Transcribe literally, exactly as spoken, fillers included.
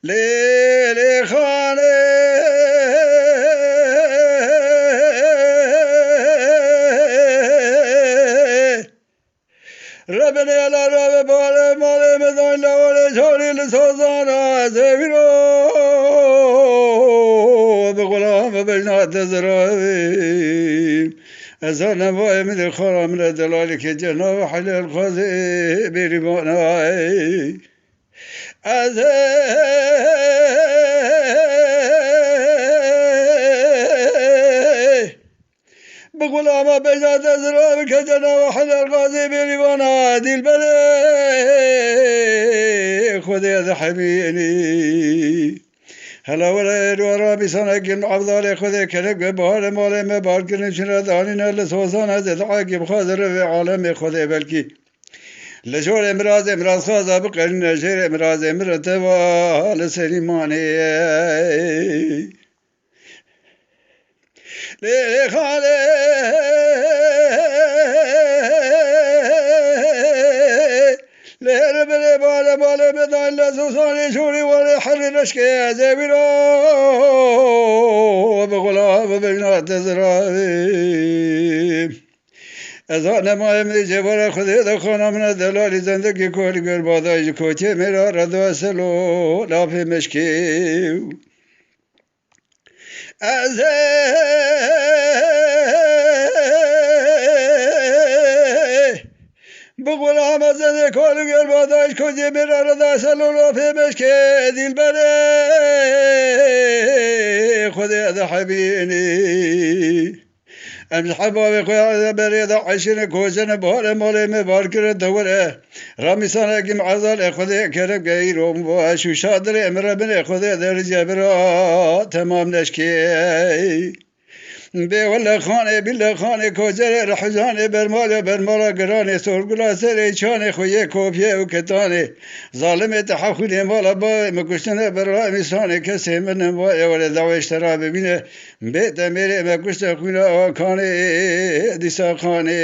Lê, lê xanê. Rebinê la rebe bale malê me dayn la wale çarê li sazana zevîro bi gulam bi bejna te ziravî. Ez zanem vayê min ê xara min e delalê ke cenab helal xwazê bêrîvanay. Ez ê bi gulama bejna te zira bike cenaba helal xwazê bêrîvana dîlberê Xwedê ez hemînî. Hela were êro rabîsana gim evdalê Xwedê kerem ke baharê malê me bar kirin çine danîne li sozana zê dua gim xwazê revê alemê Xwedê belkî. Li jorê mirazê mirazxwaza biqerîne jêrê mirazê mirin teva li serî manê. Lê, lê xalê. Lê her bilê bale bale me dan le zosanê jorê warê herê leşkê zevîro bi gulam bi bejna te ziravî. Ez ha nemayê min ê cevara Xwedê de xana min e delalî zendekî kolî ger badayî ji koçê mêra re do selo lafê meşkê. Ez ê bi gulam ez ê kolî ger badayî ji koçê mêra re do selo lafê meşkê dîlberê Xwedê de hebînî. Em ji hebavê xwe ya berê de eşîne koçine barê malê me bar kirin te were. Ramîsane kim ezalê Xwedê kerem ke îro min bo eş û şadirê min re binê Xwedê derî cebira temam neşkê. Bê wele xanê bîle xanê koçerê rehizanê bermalê bermala giranê sorgula serê çanê xwe yê kopiyê û ketanê. Zalimê te hexûnê mala bavê min kuştine ber ramîsanê kesê min in vayê were dawê ji te ra bibîne. Bê demêrê me kuşte xwîna kanê dîsa xanê.